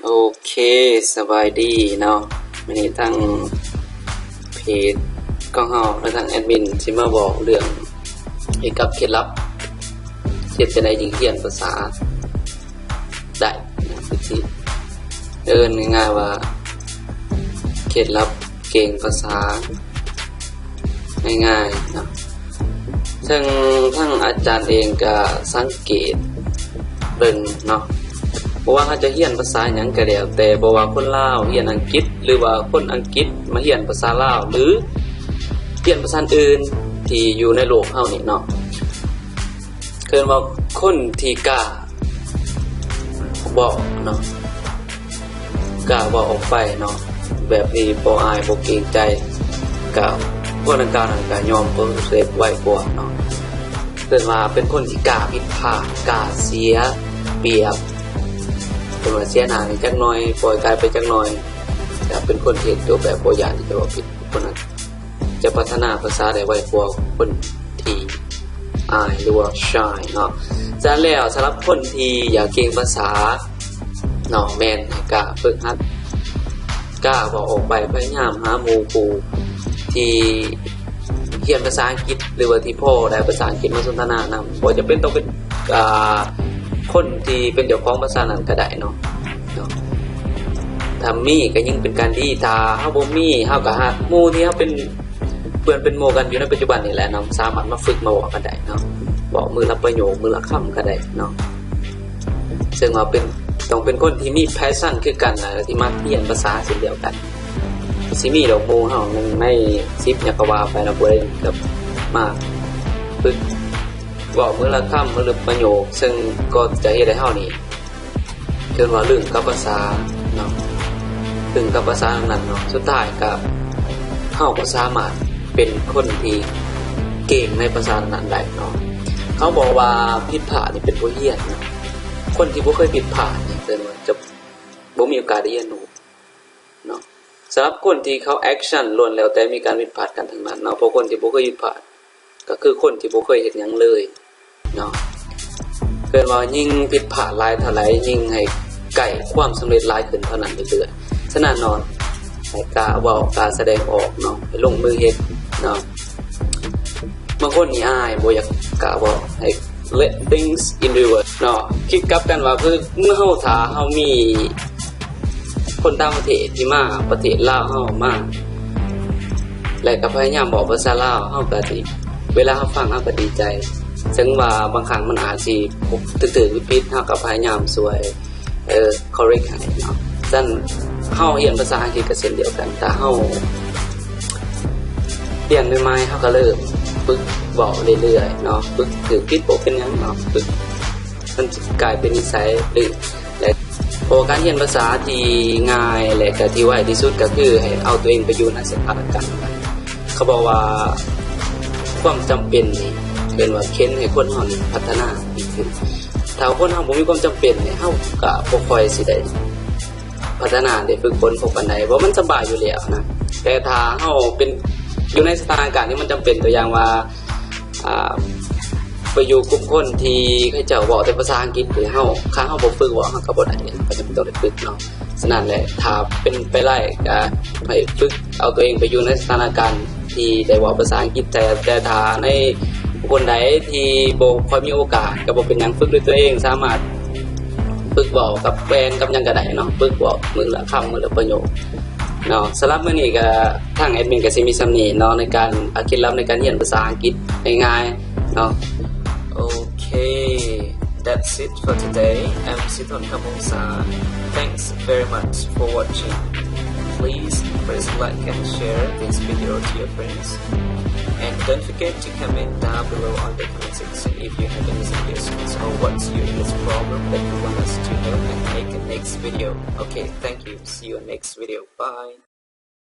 ໂອເຄ ສະບາຍດີເນາະ. ມື້ນີ້ທາງເພຈຂອງເຮົາ ແລະ ທາງແອດມິນຊິມາບອກເລື່ອງກ່ຽວກັບເຄັດລັບ ເຮັດຈັ່ງໃດຈຶ່ງຮຽນພາສາໄດ້ ຄືຊິເອີ້ນງ່າຍໆວ່າ ເຄັດລັບເກັ່ງພາສາ ງ່າຍໆເນາະ. ເຊິ່ງທາງອາຈານເອງກະສັງເກດເບິ່ງເນາະ ບໍ່ວ່າເຮົາຈະຮຽນພາສາຫຍັງກະແລ້ວແຕ່, ບໍ່ວ່າຄົນລາວຮຽນອັງກິດ ຫຼືວ່າຄົນອັງກິດມາຮຽນພາສາລາວ ຫຼື ຮຽນພາສາອື່ນທີ່ຢູ່ໃນໂລກເຮົານີ້ເນາະ, ເອີ້ນວ່າຄົນທີ່ກ້າ ເວົ້າເນາະ ກ້າເວົ້າອອກໄປເນາະ ແບບນີ້ບໍ່ອາຍບໍ່ເກງໃຈ ກະພວກດັ່ງກ່າວນັ້ນກະຍອມປະຕິເສດໄວກວ່າເນາະ. ເອີ້ນວ່າເປັນຄົນທີ່ກ້າຜິດພາດ ກ້າເສຍປຽບ ເອີ້ນວ່າເສຍໜ້ານີ້ຈັກໜ່ອຍ ປ່ອຍກາຍໄປຈັກໜ່ອຍ ກະເປັນຄົນທີ່ເຮັດຕົວແບບບໍ່ຢ້ານທີ່ຈະເວົ້າຜິດ ຄົນນັ້ນຈະພັດທະນາພາສາໄດ້ໄວກວ່າຄົນທີ່ອາຍ ຫຼືວ່າ ຊາຍ ເນາະ. ສະນັ້ນແລ້ວ ສຳລັບຄົນທີ່ຢາກເກັ່ງພາສາເນາະ ແມ່ນໃຫ້ກ້າຝຶກຫັດ ກ້າເວົ້າອອກໄປ ພະຍາຍາມຫາໝູ່ຄູ່ທີ່ຮຽນພາສາອັງກິດ ຫຼືວ່າທີ່ພໍໄດ້ພາສາອັງກິດມາສົນທະນານຳ ບໍ່ຈຳເປັນຕ້ອງເປັນ ອ່າ ຄົນທີ່ເປັນເຈົ້າຂອງພາສານັ້ນກະໄດ້ເນາະ ເນາະ. ຖ້າມີກະຍິ່ງເປັນການດີ ຖ້າເຮົາບໍ່ມີ ເຮົາກະຫາໝູ່ທີ່ເຮົາເປັນເພື່ອນເປັນໝູ່ກັນຢູ່ໃນປັດຈຸບັນນີ້ແຫຼະເນາະ ສາມາດມາຝຶກມາເວົ້າກັນໄດ້ເນາະ ເວົ້າມື້ລະປະໂຫຍກ ມື້ລະຄຳກະໄດ້ເນາະ. ເຊິ່ງວ່າເປັນ ຕ້ອງເປັນຄົນທີ່ມີແພຊັນຄືກັນ ແລະ ທີ່ມັກຮຽນພາສາເຊັ່ນດຽວກັນ. ຊິມີດອກໝູ່ເຮົາ ໜຶ່ງໃນສິບຫຍັງກະວ່າໄປເນາະ ຜູ້ໃດກະມາຝຶກເວົ້າມື້ລະຄຳ ມື້ລະປະໂຫຍກ ເຊິ່ງກໍຈະເຮັດໃຫ້ເຮົານີ້ ເອີ້ນວ່າລຶ້ງກັບພາສາເນາະ ລຶ້ງກັບພາສານັ້ນໆເນາະ. ສຸດທ້າຍກະ ເຮົາກໍສາມາດເປັນຄົນທີ່ເກັ່ງໃນພາສານັ້ນໆໄດ້ເນາະ. ເຂົາບອກວ່າຜິດພາດນີ້ເປັນບົດຮຽນເນາະ. ຄົນທີ່ບໍ່ເຄີຍຜິດພາດນີ້ ເອີ້ນວ່າຈະບໍ່ມີໂອກາດໄດ້ຮຽນຮູ້ເນາະ. ສຳລັບຄົນທີ່ເຂົາແອັກຊັນ ລ້ວນແລ້ວແຕ່ມີການຜິດພາດກັນທັງນັ້ນເນາະ ເພາະຄົນທີ່ບໍ່ເຄີຍຜິດພາດ ກະຄືຄົນທີ່ບໍ່ເຄີຍເຮັດຫຍັງເລີຍເນາະ. ເອີ້ນວ່າຍິ່ງຜິດພາດຫຼາຍເທົ່າໃດ ຍິ່ງໃຫ້ໃກ້ຄວາມສຳເລັດຫຼາຍຂຶ້ນເທົ່ານັ້ນເລື້ອຍໆ. ສະນັ້ນເນາະ ໃຫ້ກ້າເວົ້າ ກ້າສະແດງອອກເນາະ ໃຫ້ລົງມືເຮັດເນາະ. ບາງຄົນນີ້ອາຍ ບໍ່ຢາກກ້າເວົ້າ ໃຫ້ let things in reverse ເນາະ. ຄິດກັບກັນວ່າ ຄືເມື່ອເຮົາ ຖ້າເຮົາມີ ຄົນຕ່າງປະເທດທີ່ມາປະເທດລາວເຮົາມາ ແລະ ກະພະຍາຍາມເວົ້າພາສາລາວ ເຮົາກະຊິ ເວລາເຮົາຟັງເຮົາກະດີໃຈ. ເຊິ່ງວ່າບາງຄັ້ງມັນອາດຊິຖືກໆຜິດໆ ເຮົາກະພະຍາຍາມຊ່ວຍ ເອີ correct ໃຫ້ເນາະ. ຊັ້ນເຮົາຮຽນພາສາອັງກິດກະເຊັ່ນດຽວກັນ ຖ້າເຮົາຮຽນໃໝ່ໆ ເຮົາກະເລີ່ມຝຶກເວົ້າເລື້ອຍໆເນາະ ຝຶກຖືກຜິດບໍ່ເປັນຫຍັງເນາະ ຝຶກ ມັນຈະກາຍເປັນນິໄສ ຫຼື ແລະ ເພາະວ່າການຮຽນພາສາທີ່ງ່າຍ ແລະ ກະທີ່ໄວທີ່ສຸດກະຄືໃຫ້ເອົາຕົວເອງໄປຢູ່ໃນສະຖານະການນັ້ນ. ເຂົາບອກວ່າຄວາມຈຳເປັນນີ້ ເອີ້ນວ່າເຂັນໃຫ້ຄົນເຮົານີ້ພັດທະນາດີຂຶ້ນ. ຖ້າຄົນເຮົາບໍ່ມີຄວາມຈຳເປັນນີ້ ເຮົາກະບໍ່ຄ່ອຍຊິໄດ້ພັດທະນາ ໄດ້ຝຶກຝົນພໍປານໃດ ເພາະມັນສະບາຍຢູ່ແລ້ວນະ. ແຕ່ຖ້າເຮົາເປັນ ຢູ່ໃນສະຖານະການທີ່ມັນຈຳເປັນ ຕົວຢ່າງວ່າ ອ່າ ໄປຢູ່ກຸ່ມຄົນທີ່ເຂົາເຈົ້າເວົ້າແຕ່ພາສາອັງກິດ ຫຼື ເຮົາ ຄັນເຮົາບໍ່ຝຶກເວົ້າ ເຮົາກະບໍ່ໄດ້ ເຮົາຈຳເປັນຕ້ອງໄດ້ຝຶກເນາະ. ສະນັ້ນແຫຼະ ຖ້າເປັນໄປໄດ້ກະໃຫ້ຝຶກເອົາຕົວເອງໄປຢູ່ໃນສະຖານະການທີ່ໄດ້ເວົ້າພາສາອັງກິດແທ້. ແຕ່ຖ້າໃນບຸກຄົນໃດທີ່ບໍ່ຄ່ອຍມີໂອກາດ ກະບໍ່ເປັນຫຍັງ ຝຶກດ້ວຍຕົວເອງ ສາມາດຝຶກເວົ້າກັບແຟນກັບຫຍັງກະໄດ້ເນາະ ຝຶກເວົ້າມື້ລະຄຳ ມື້ລະປະໂຫຍກ ເນາະ. ສຳລັບມື້ນີ້ກະ ທາງແອດມິນກະຊິມີສ່ຳນີ້ເນາະ ໃນການ ເອົາເຄັດລັບໃນການຮຽນພາສາອັງກິດງ່າຍໆເນາະ. Okay, that's it for today. I'm Siton Kamungsa. Thanks very much for watching. Please press like and share this video to your friends. And don't forget to comment down below on the comment section if you have any suggestions or what's your English problem that you want us to help and make a next video. Okay, thank you. See you next video. Bye.